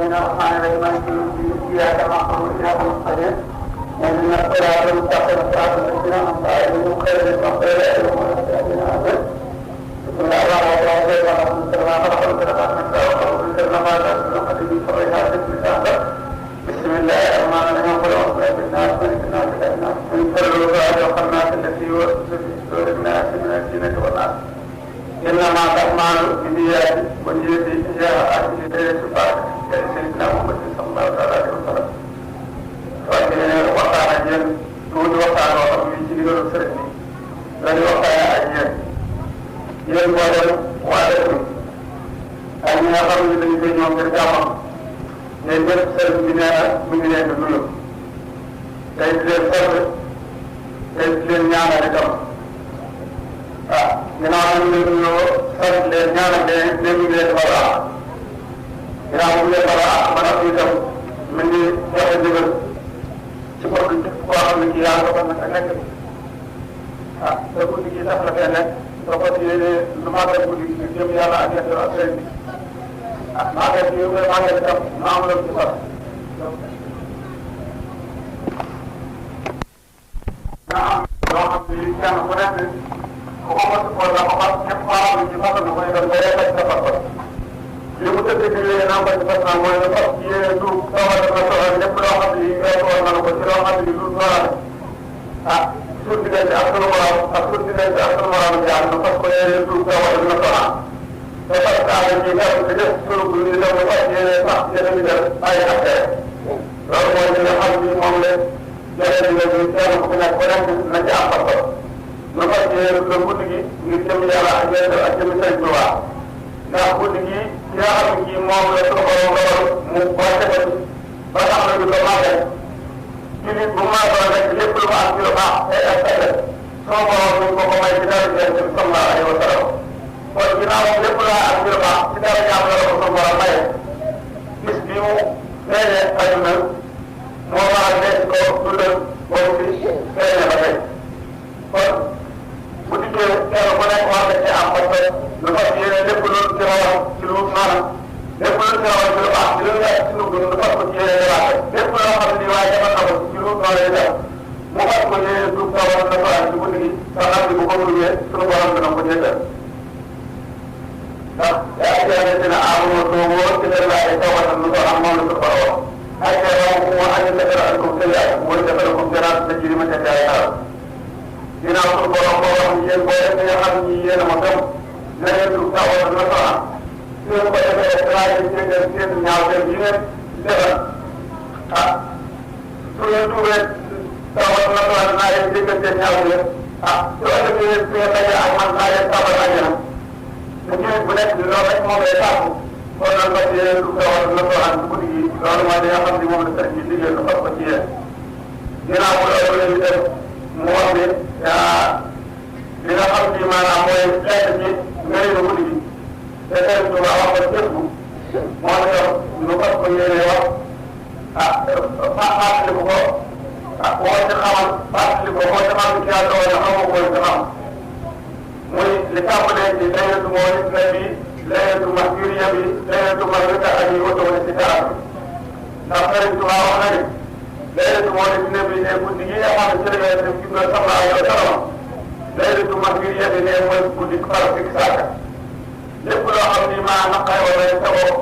من الرحمن الرحيم مالك يوم الدين إياك نعبد وإياك نستعين اهدنا الصراط المستقيم صراط الذين أنعمت عليهم غير المغضوب عليهم ولا الضالين بسم الله الرحمن الرحيم بسم الله الرحمن الرحيم قل أعوذ برب الناس ملك الناس إله الناس من شر الوسواس الخناس الذي يوسوس في صدور الناس من الجنة والناس إنما تأمل بالنيات والنية إجابة أهل الشفاعة سيدنا محمد صلى الله عليه وسلم وقال أجل تود وقال وقال من جديد السرقي لن وقال أجل ينبغي وعدكم أن يقرأ لبني يوم القيامة يجب سرق بناء من الدنيا يجب سرق يجب نعمة لكم ginnaaw ñu leen ñoo sant leen ñaanal leen leen ñu leen bara ginnaaw bu leen bara ba nag itam mu ngi joxe ndigal ci bopp koo xam ne kii yaa ngi ko nekk te guddi gi tax la fee nekk da ko ci lu màggal guddi gi jëm yàlla ak yàlla ak sëriñ bi màggal gi yow màggal itam ma am la ci far na am loo xam ne kenn ku nekk ko mos ko la ko xam ñëpp xaaral ci fasal na ko itam day fekk sa fasal li mu tëdd ci yéen naa ko ci fas naa mooy fas yéen du tawal na soxal lépp loo xam ne ngay ko na ko ci loo xam ne du soxal suñu diggante ak sunu morom ak suñu diggante ak sunu morom jaar na fas ko yéen du tawal na soxal te fas kaa la ñuy def ci def sunu bu ñu dem fas yéen sax yéen a ngi def ay affaire loolu mooy li nga xam ni moom la jërë nga ñu kenn ku nekk ku nekk na ci am fasal na fas yéene la guddi gi ngir jëm yàlla ak yéen ak jëm Sëriñ Tuubaa ndax guddi gi ki nga xam ne kii moom la suñu borom dogal mu wàcce ko ba tax na du ko màggal jullit bu màggal rek lépp lu ma am ci lu baax ay ak ëllëg suñu borom ñu ko may ci dara jëm ci sallallahu alayhi wa sallam kon ginnaaw moom lépp lu am ci lu baax ci dara jàmm la ko suñu borom maye bis bi mu feeñee àdduna moo waral nekk ko dundal boobu bi feeñee ba tey kon bu dikkee kenn ku nekk war nga cee am parce que lu fas yéene lépp lu ci rawal ci lu maanaam lépp lu ci rawal ci lu baax ci lu nekk ci lu gën lu fas ko ci yéene dératé lépp loo xam ne waaye defal na ko ci lu noonu def mu fas ko yéene du tawal na faral ci guddi gi sa xam ne bu ko duggee suñu borom dina ko jéggal ndax yaa ngi leen dina amoo doomu ci leen laay tawatal lu ko am moom la su borom ay raw mu ak defal ak ko sëyaat mooy defal ko gënaat sa jiri ma ca jaay xaral ginnaaw suñu borom boo xam ne yéen boo defee nga xam ni yéen a ma dem na ngeen dugg tawal na soxna su ngeen ko defee dinaa leen jéggal seen ñaawteef yi ngeen defal su ngeen duggee tawal na soxna dinaa leen jéggal seen ñaawteef su ëllëgee su ngeen dajee ak man naa leen tawal àjjana te ñëwee bu nekk loolu rek moom lay tàggu kon nag parce que yéen dugg tawal na soxna ci guddi gi loolu mooy li nga xam ni moom la sëriñ bi liggéey lu fas ko ci yéen ginnaaw bu loolu leen di def mu wax ne li nga xam ni maanaam mooy lekk ci ngëneelu guddi gi te Sëriñ Tuubaa wax ko jëpp moo tax ñu fas ko yéene wax fàttaliku ko boo ci xamal fàttaliku ko boo ci xam ci yàlla wala xamoo ko ci xam muy li tàmbalee ci laylatu mawlid nabi laylatu mahjuriya bi laylatu mahjuriya bi oto wala si taar bi ndax Sëriñ Tuubaa wax na ni laylatu mawlid nabi ne guddi gi nga xam ne ci la Yonent bi sallallahu alayhi wa sallam laylatu mahjuriya bi ne mooy guddi far fik saaka lépp loo xam ni maa naqay wala sa bopp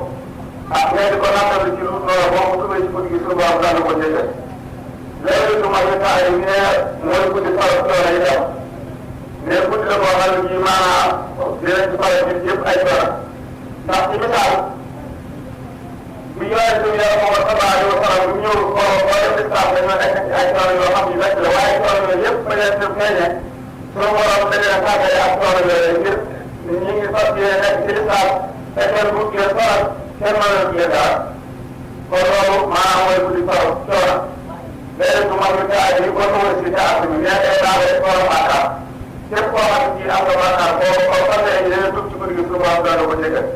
ngay di ko nattal ci lu noonu boo ko duggee ci guddi gi suñu borom daan ko jéggal laylatu mahjuriya bi ne mooy guddi far coono yi dem mais guddi la boo xam ne bii maanaam dinañ ci pare bi yëpp ay coono ndax ci misaal bi ñëwee suñu yàlla moom sallallahu alayhi wa sallam bu ñëw boo def islam dañoo nekk ci ay coono yoo xam ni métti la waaye coono yooyu yëpp ba leen def feeñe suñu borom dañu leen tàggale ak coono yooyu ngir ñi ngi fas yéene nekk ci islam te kenn bu leen faral kenn mën leen leen dara kon loolu maanaam mooy guddi faral coono léegi su ma ñu taay yi kon mooy si taar bi mais day daal rek coono bàkkaar képp koo xam ne am nga bàkkaar boo fasee ñu leen dugg ci guddi gi suñu borom dana ko jéggal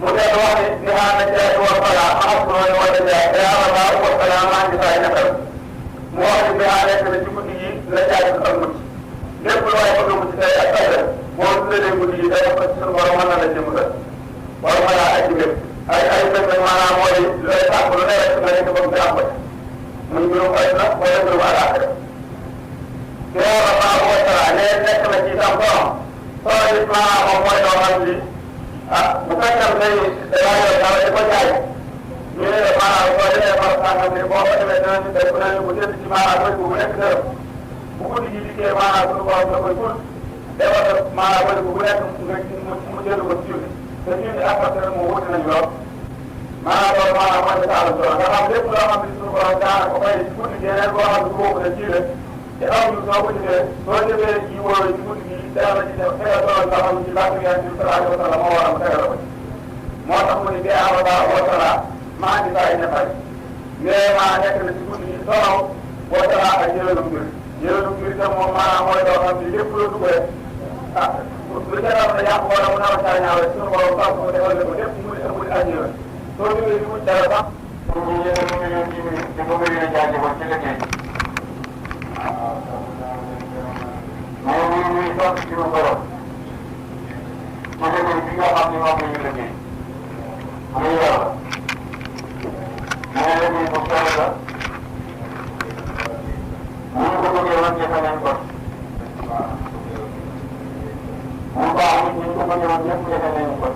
mu dee wax ni di xaar na jaay war fala xamas nooy wala jaay te yàlla baa war fala maa ngi fay nakal mu wax ni bi xaar nekk na ci guddi gi la jaay ko ak mucc lépp lu waay bëgg mucc tey ak ëllëg boo tuddee guddi gi dafa ko suñu borom mën na la ci musal war fala ay jigéen ay benn maanaam moom mooy loo xam ni bu fekkee day daa yor dara di ko jaay ñu ne la maanaam soo demee par sàngam ne boo ko demee danañu def danañu ko jënd ci maanaam bëri bu nekk dërëm bu guddi gi dikkee maanaam suñu borom da koy ful defal ko maanaam bëri bu nekk mu jënd ko ci junni te junni ak parce que moom wuti nañu lool maanaam loolu maanaam mooy misaalu solo nga xam lépp loo xam ne suñu borom daana ko fay ci guddi gi yeneen boo xam ne boobu la ci la te amuñu soo ko jëfee soo jëfee ji wóor ci guddi gi dara la ci def tegal solo nga xam ne ci bàtt yonent bi sallallahu alayhi wa sallam moo waral mu tegal ko ci moo tax mu ne bee abada wasala maa ngi bàyyi ne fay mais maa nekk na ci guddi gi solo wasala ak jëlalu mbir jëlalu mbir te moom maanaam mooy loo xam ne lépp loo dugg rek ah lu ca dara na yàq wala mu nar a saa ñaaw rek suñu borom sax ko defal ne ko lépp mu di amul ak ñëwal soo jógee di wut dara sax ñu yéen mu ngi leen di ko bëri jaajëfal ci liggéey mais ñu ngi sant suñu borom ci liggéey bi nga xam ne moom la ñu liggéey muy yàlla mais liggéey bu sell la ñu ngi ko bëggee woon ci feneen kon bu baax nit ñi ko bëggee woon ñëpp defe nañu kon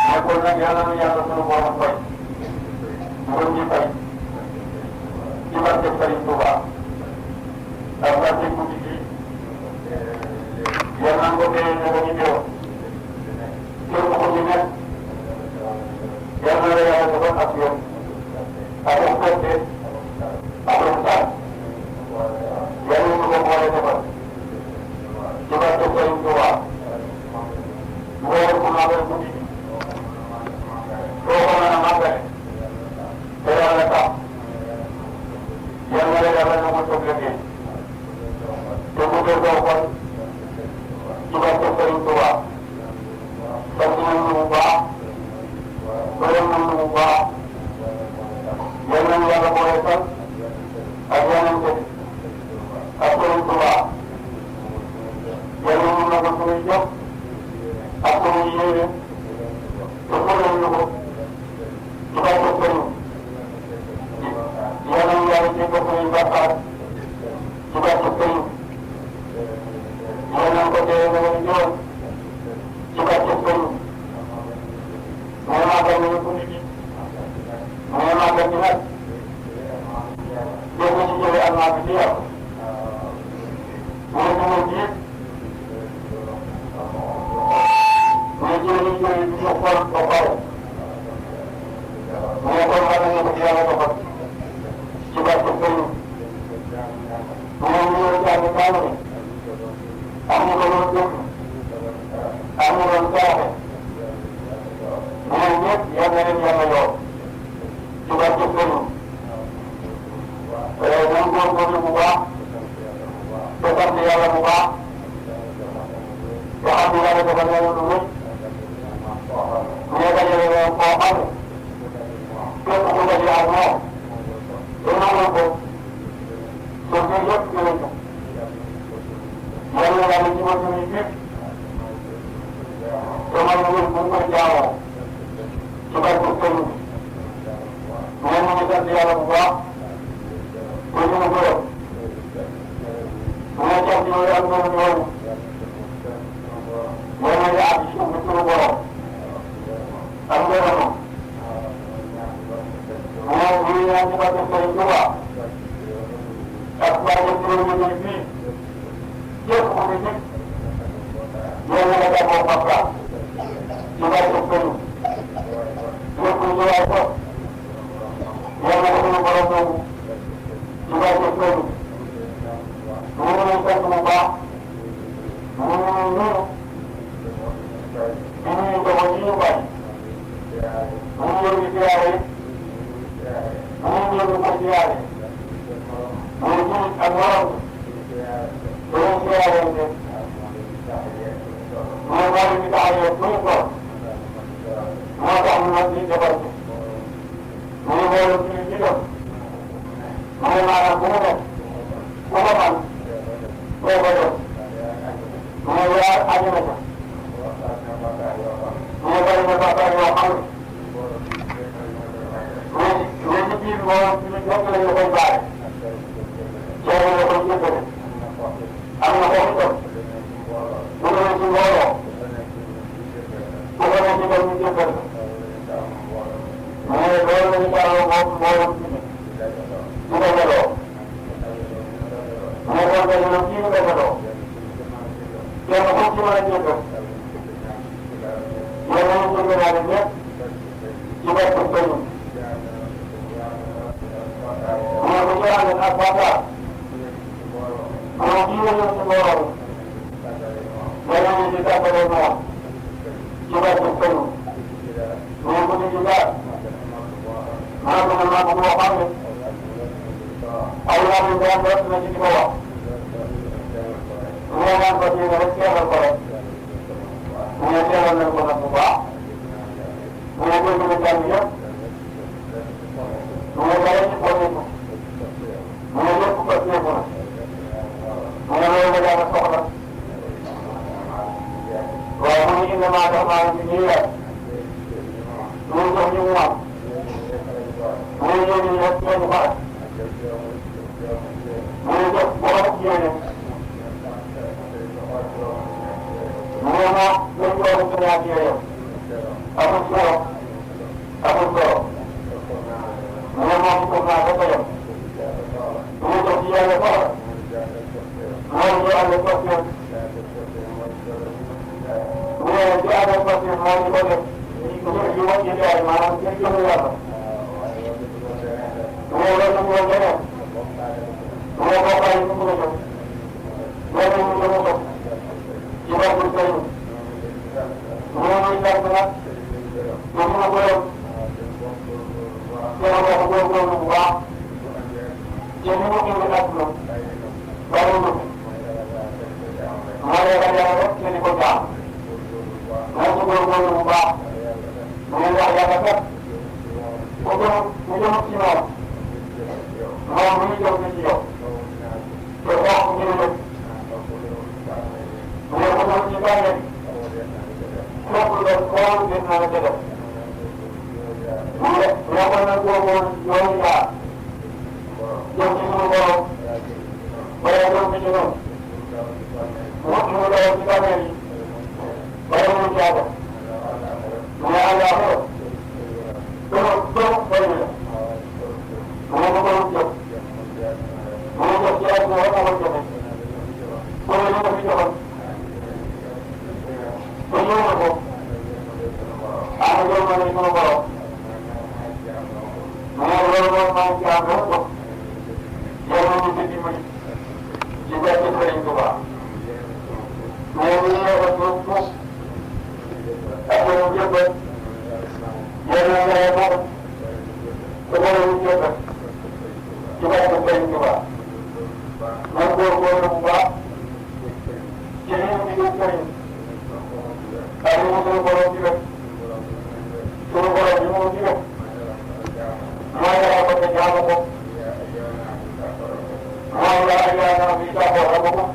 mais kon nag yàlla na yàlla suñu borom fay ngeen ñu fay ci barke Sëriñ Tuuba ak barke guddi gi yal nañu ko téye ne ko ñu teew kër bu ko ci nekk yal na la yàlla defal ak yoon ak respecté ak respect yal nañu ko boole defal ci barke Sëriñ Tuuba loolu ku màggal guddi gi soo ko mën a màggale te yàlla tax yal na la yàlla na ko toog liggéey te mu dee doo kon ci barke Sëriñ Tuuba sant nañu bu baax gërëm nañu bu baax yal nañu yàlla boole sant ak yeneen te ak Sëriñ Tuuba yal nañu nangu suñuy jox ak suñuy yéene te fële ñu ko ci barke Sëriñ yal nañu yàlla jéggal suñuy bàkkaar ci barke Sëriñ yal nañu ko téye nga ñu jox ci barke Sëriñ mais màggal nañu guddi gi mais màggal gi nag dégg nga ci jëlee am naa fi ci yow mais dina jiit mais jëlee jëlee bi ñu xool ba pare mais kon xam nañu ko ci yàlla defal ci barke Sëriñ mais ñu ngi jàng kaanu bi am ñu ko doon dégg am ñu doon jaaxe mais ñëpp yal na leen yàlla yow ci barke Sëriñ nañ góorgóorlu bu baax te sant yàlla bu baax te xam ne yàlla defal nañu lu rëy mais dajale leen koo xam ne képp ku daje ak moom te nangul ko sa biir yëpp jëlee ko yal na yàlla ci ma suñuy biir te man ngeen bu koy jaamoo ci barke Sëriñ ñeen ñu ngi sant yàlla bu baax te ñu ngi gërëm ñu ngi sant yooyu ak ñoom ñooñu yal na yaa ci suuf bi suñu borom ak ngërëmam ñoom ñu ngi ñaan ci barke Sëriñ Tuuba ak barke Sëriñ bi fii képp ku fi gis yal na la jàppoo Fapal ci barke Sëriñ lépp lu waay ko yal na ko suñu borom nangu ci barke Sëriñ ñu ngi leen sant bu baax ñu ngi leen nuyu di nuyu njaboot yi ñu bàyyi ñu ngi leen di siyaare ñu ngi leen di ko siyaare ñu ngi jiit ak morom di leen siyaarente ñu ngi leen di taxawee fu ñu toog moo tax ñu mën di defar ci ñu ngi leen di jiital ñu ngi maanaam bu mu def ku ko man doo ko def ñu ngi yaar aju na ca ñu ngi bëri na bàkkaar yoo xam ne mais ci biir moom ci jot lañu koy baare ceeb la koy jëndale am na foofu itam yéen a ngi jóge naa leen ñëpp ci bopp sëriñ mu ne ko jaarale ak Bakar mu ne kii la ñëw ci mbooloo yéen a ngi ci tàggatoo moom ci bopp sëriñ mu ne ko di ci jaar mu ne ko ne maa ko boo xam ne ay laaj yu bëri bëri na ci di ko wax mu ne maa ko jéem rek teewal ko rek mu ne teewal nañ ko nag bu baax mu ne dégg na jàng yëpp mu ne dara ci ko nekk mu ne lépp ko teeku na mu ne loolu la daal soxla waaye mu ne indi maa jox maa ngi ñuy yàq mu ne jox ñu mu am mu ne yéen ñi rek ñoo ñu faral mu ne jox boo ko yéene mu ne moo lañ ko wax sa ñaar yéene amul solo amul solo mu ne moom ko naa ko yem mu ne jox ci yàlla soxla mooy ñu ànd ak passion mu ne ci ànd ak passion mooy ñu ko def ñu wàcc ci yaay maanaam ci jëmu yàlla mu ne loolu mu ne leneen mu ne boo xaay ñu ko jox loolu mu jëmu ko ci bopp sëriñ mu ne muy sant nag ñu mun a gërëm dina ko góorgóorlu bu baax te ni mu indi àdduna bari na moo leen yàlla rek te di ko jaam moo ko góorgóorlu bu baax mu ne ndax yàlla kat ku jëm ku jëm ci moom moom mu ngi jëm ci yow te wax ko jërëjëf mu ne ko jëm ci bàyyi lépp lu def xool gis naa la dëgg mu ne ñoo ko nag góorgóorlu yoonu jaar jëm ci suñu borom bala jëm ci ñun mu doon ci bàmmeel yi bala ñu jaata mu ne àllaaxira dama bëri la mu ne ko bëri jëf mu ne jëf ci àdduna rek amul jafe mu ne ñu ko fi joxoon ba ñëw na ko ah jël ma ne sunu borom mu ne loolu moom maa ngi ci am rek ko yow ma ñu ci dimbali ci gàcce Sëriñ Tuubaa mais bu ñu ñëwee ba tuuf ak yow jëbbal yéen a ngi lay bokk te boole wu jëbbal ci gàcce Sëriñ Tuubaa man góorgóorlu bu baax ci li ñu digal sëriñ ak li mu sunu borom digal sunu borom bi mu digal mooy nga ko te jaamu ko mooy yaa ayyuhan naasu ittaquu rabbakum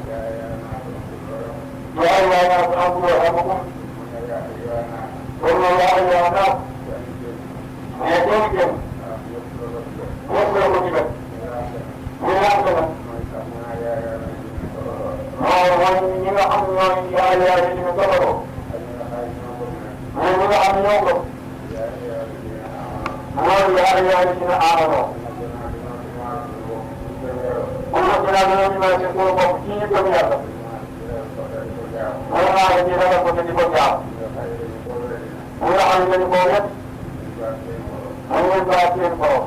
yaa ayyuhan naasu u'budu rabbakum kon yaa ayyuhan naas mais doomu jëm ñëpp la ko digal ñu naan ko nag mooy ñi nga xam ñooy yaa ayyuhan ñu tolloo mooy ñi nga xam ñoo ko mooy yaa ayyuhan ñu aamanoo kon nag dinaa gën a ñëwaat suñu bopp ci ñu gëm yàlla mooy maa ngi ci ragal ko te di ko jaam mu nga xam ne ko yëpp mu ngi baax seen borom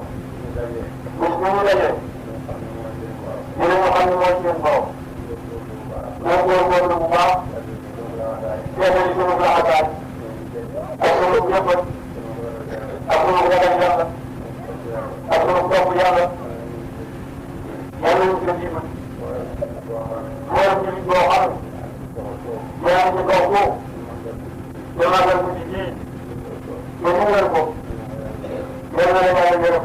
bis bu ñu dajee dinañu xam ne mooy seen borom ñoo góorgóorlu bu baax teewali sunu laxasaay ak sunu jëfat ak sunu ragal yàlla ak sunu topp yàlla yàlla ñu gën a dimbali mooy jullit boo xam ne yaa ngi ci kaw foofu te màggal ko ci ji te ñëwal ko yal na la yàlla gërëm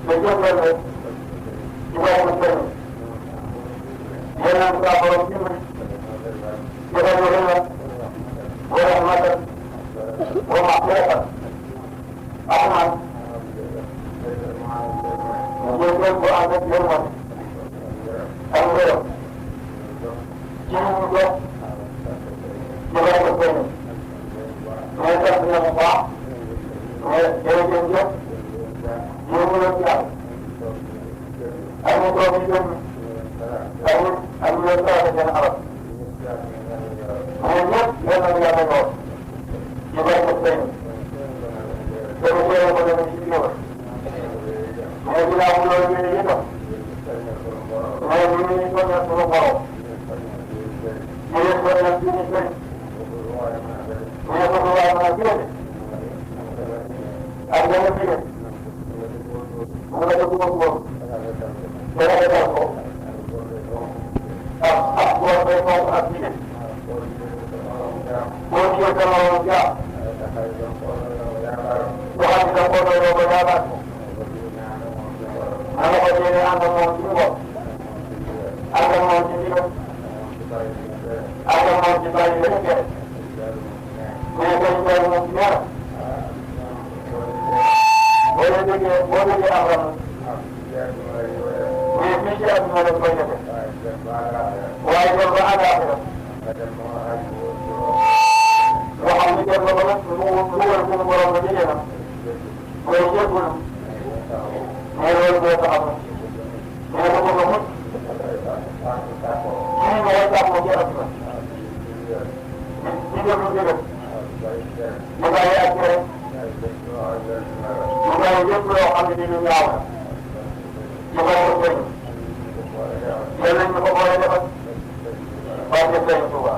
te jëfal la ci baaxul sëriñ yal na ko saa borom dimbali defal ko xelal wa rahmatan wa maxfiratan ak man jëfal ko ànd ak yërmande ak ngërëm ci li mu dox ci baaxul sëriñ mais sant na bu baax mais jërëjëf jëf yow mu nekk yàlla ak ñu toog di déglu ak ñu leen seen arab mais ñëpp yal na yàlla lool ci naa ci wàllu ak yeneen ci yéen mu nga def ko góor te rafetal ko ak góor day fonk ak jigéen boo jiyee sa moroom jaam waxal ci sa koo doy ko yaakaar ko ana ko yéene ànd ak moom ci ngor ànd ak moom ci ndigal ànd ak moom ci bàyyi lañu tere mais dañu koy moom ci ñaar boo déggee am ram mais fii ci àdduna la koy defe waaye dem ba àllaaxira nga xam ni dem ba ba nag lu wër suñu borom ba jege na mooy jéggul mais loolu boo taxaw mais dafa bëgg a mucc kii nga way tàmm ci àdduna di déglu ndigal mu bàyyi ak tere mu bàyyi lépp loo xam ne ni lu ñaaw la ci bàyyi ko sëriñ yal nañ ñu ko boole defal barke sëriñ Tuuba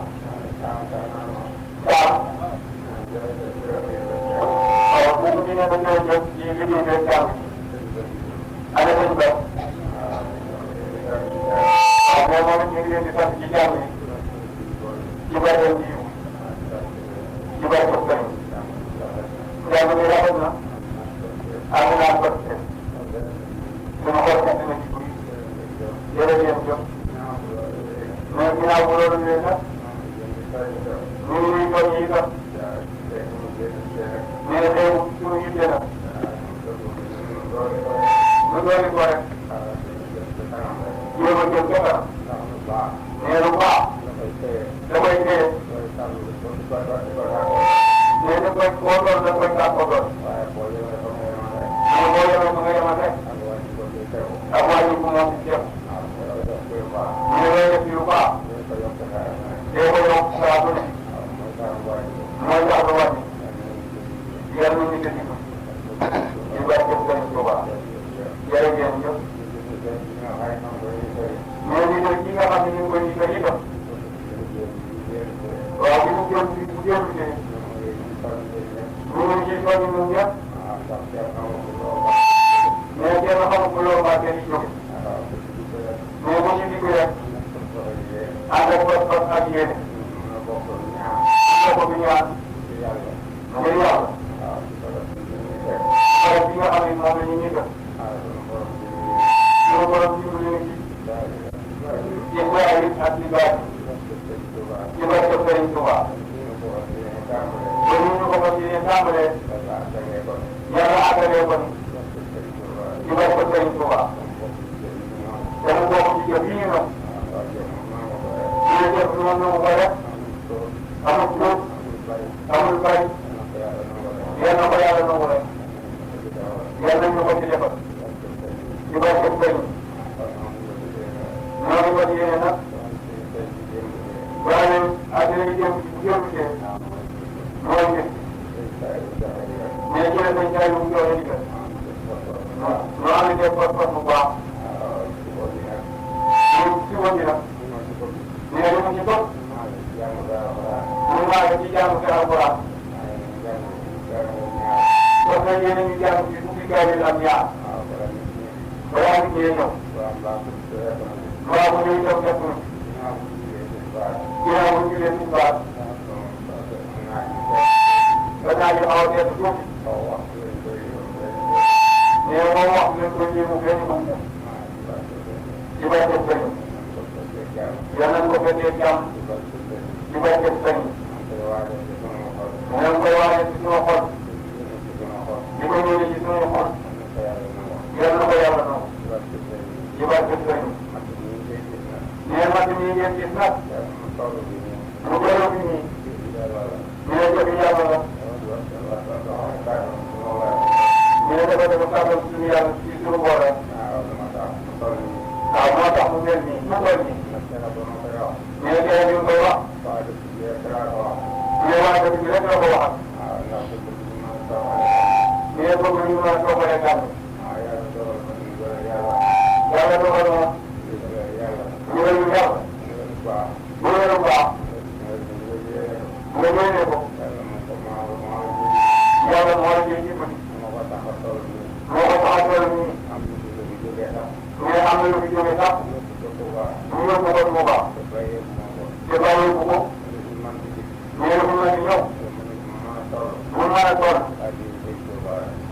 waaw waaw bu ñu ne dañoo jóg ci liggéey bi jàng ana sëñ Ba waaw mais moom it ñu ngi leen di sant ci jàng yi ci barke ji ci barke sëriñ jàng bi rafet na am naa ko suñu xol kat dina ci guy jërëjëf jëf mais ginnaaw bu loolu leen nag ñu ngi ñuy toog yi itam nee na tey suñu yitte na ñu dooli ko rek jéem a jëm ca kanam nee lu baax da koy téye nee na koy koo doon da koy tàq ko doon mais boo yemee ba nga yemal rek ak wàññi bu moom ci ceeb ñu lay def lu baax dee ko yokk saa bu ne mooy tax lu wàññi yàlla na ñu gën di ko ñu bàyyi jëf gën bu baax jërëjëf ñëpp mais ñu ne ki nga xam ne ñu ngi koy liggéey itam waaw bi mu jëm bu jëm ci ñu ngi ci soññ ñun ñëpp mais kenn xamul ko loolu maa kenn jóge mais bu ñu digg rek ànd ak pas-pas ak yéene am na ko bi ñaan ngir yàlla xarit bi nga xam ne moom la ñu ñuy def suñu borom dimbali ñu ci jaay ak ci baat ci barke Sëriñ Tuuba ba ñu ko fas yéene tàmbalee yàlla àggalee ko ci barke Sëriñ Tuuba dama bokk ci jëf yi ñu nag ñu def noonu nu mu ko def amul tuut amul bari yal na ko yàlla nangu rek yal nañ ñu ko ci defal ci barke Sëriñ noonu ko ci yéene nag waaye àddina bi jëm jëm mooy nit mais jërëjëf dañ jaay mu joxe ndigal ñu am def pas-pas bu baax ñu si woon nag nee na mu ci topp mu maa ci jàng ci alquran kon nag yéen a ngi jàng ci fukki kaamil ak ñaar balaa nit ñee ñëw waaw bu ñuy toog def na ginnaaw bu ñu leen ci baat ba naa ñu xaw a def tuuti mais moom wax nañ ko jéem a gën a mën ci barke Sëriñ yal nañ ko fekkee jàmm ci barke Sëriñ nañ koy waajal ci sunu xol di ko ñëwee ci sunu xol yal na ko yàlla nangu ci barke Sëriñ mais mat mii ngeen gis nag mu gënoon fi nii ñu ne jëfi yàlla la ñu ne dafa dafa tàmbal suñu yàlla ci suñu boole waaw moo tax mu mel nii mu mel nii ñu ne tey ñu ngi koy wax ñu ne waa dëkk bi rek la ko waxal ñu ne bëgg ñu mën a toogalee gàmm yàlla dogal na ñu ne ñu yàlla bu wéru baax nga yéene ko yàlla moo la jël dimbali. moo ko tax a toll nii. moo ko tax a toll nii. am na lu fi jógee sax. mais am na lu fi jógee sax. ñu yóbbu ko Touba. te bàyyeeku moo ko. te bàyyeeku ko. mais lu mën di ñëw. mu mën a toll.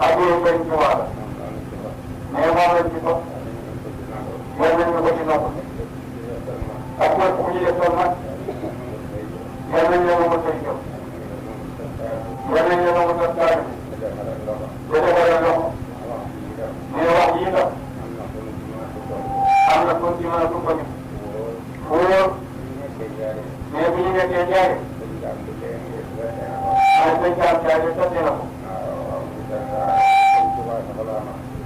ak yéen sëñ Touba la. mais moom lañ ci topp. yal nañ ko ci nopp. ak képp ku ci def tool nag. yal nañ la mën a sëñ Diop. yal nañ la mën a taal bi. te defaral loxo. mais wax yi tam. am na kon ci mën a tukkandiku. wóor. mais bu ñu nekkee jaare. mooy sëñ Kaam jaare sotti na ko.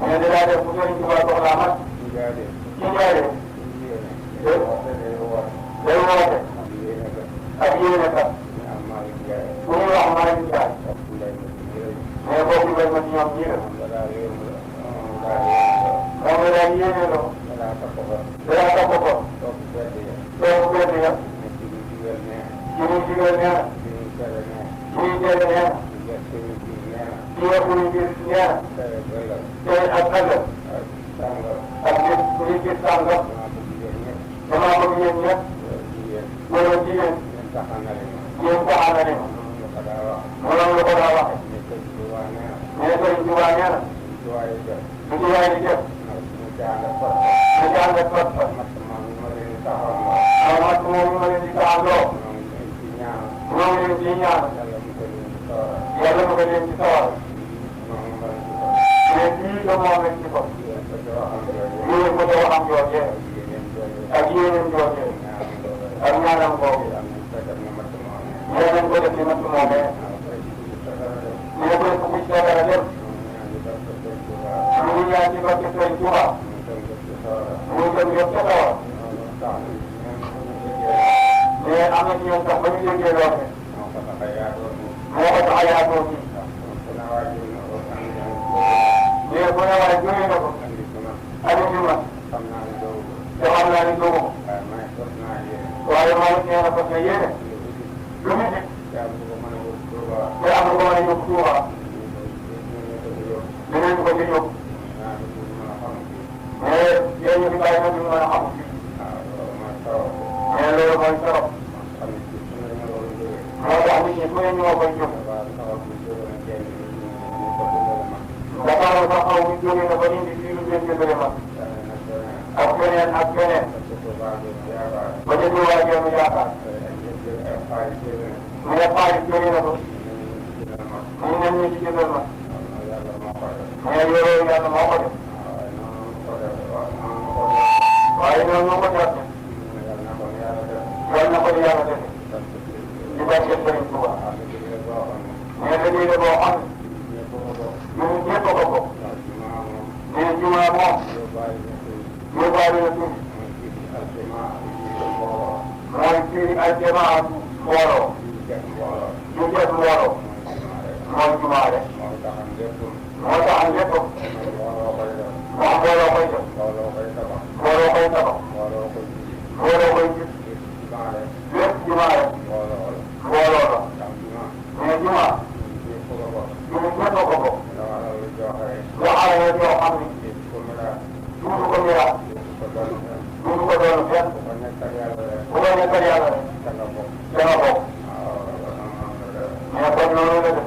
mais dinaa def bu Sëriñ Tuubaa soxlaa mat. ci jaare. day woote. ak yéene kat. bu ñuy wax Malick Ndiaye. mais boobu mbay ma ci ñoom ñii la. moom la daal yéene loo. danaa topp ko. topp benn ya. ci ñuy digal nee na. ci ñuy tere nee na. ci yokku ñu gis nee na. tey ak ëllëg. ak gis bu ñuy gis sàngam. damaa bëgg yéen ñëpp. wala jigéen. yéen taxaana leen. mënoon la ko daa waxe. mais Sëriñ Tuubaa nee na. lu ci waay di def. mu jàng ak fot fot. mat moom ñu ma leen di taxandoo. ñoo ngi leen ciy ñaan. yàlla mu ko leen ci sawar. mais fii de moom lañ ci ko. yéen ko doo xam joojee. ak yéeneen joojee. ak ñaanam boobu. yéen nañ ko def ci matt moomee. ñu ne ko def ku ci dara def. ñu ngi ñaan ci barke Sëriñ Tuubaa. ñu dem yëpp ca sawar. mais am na ci ñoom sax ba ñu déggee lool ne. moo ko tax a yaatoo fii. mais bu ne waaye jógee na ko. andi ci man. te xam naa ni doogu ko. waaye maa ngi nee na parce que yéene. lu mu ji. te am na ko mën a yóbbu Touba. dinañ ko ci yóbbu. mais yéen ñu fi bàyyi na ñu mën a xam fii. mais loolu mooy trop. moo tax nit ñi fu ne ñoo koy jóg. Dakar sax xaw ma jógee na ba indi fii lu gën jëndale ma. ak keneen ak keneen. ba ca Touba Jéem yaakaar. mu ne xaalis jógee na ko. ñu ne ñu ci jëndal ma. mais yoroo yàlla moo ko def. waaye noonu moo ko jàpp. yal na ko yàlla def. di barke Sëriñ Tuuba. mais dañuy def boo xam ne. ñun ñëpp a ko bokk. mais jumaa moom. yóbbaale na tuuti. mooy fii aljamaa mbooloo. ñu def mbooloo. mooy jumaa rek. moo tax lépp. moom mbooloo koy def. mbooloo koy tabax. mbooloo koy gis. lépp jumaa rek. mbooloo la. mais jumaa. ñun ñëpp a ko bokk. waxal la joo xam ni. duudu ko miraas. duudu ko doon fenn. bu ko nekkal yàlla rek. dana bokk. mais kon noonu la def.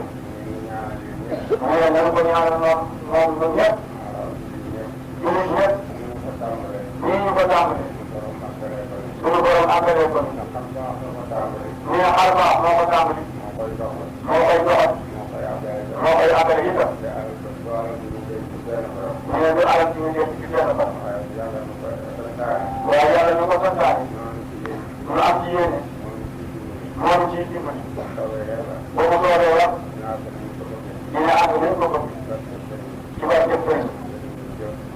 mais nañu ko ñaanal noonu ñun ñëpp. jullit ñëpp. nii ñu ko tàmbalee. suñu borom àggale ko ni. mais xar baax moo ko tàmbali. moo koy doxal. moo koy àggale itam. mais du alal ci ñu def ci benn fan. waaye yàlla ñu ko santaane. ñu am ci yéene. moo ñu ciy dimbali. boo ko soobee wax. dina àgg nañ ko bëgg. ci barke Sëriñ.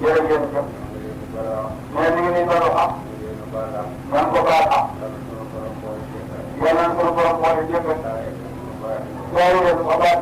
jërë ngeen jëf. mais mi ngi nii doon xam. nan ko baal xam. yal nañ ko borom boole jëppal. waaye yéen ko baal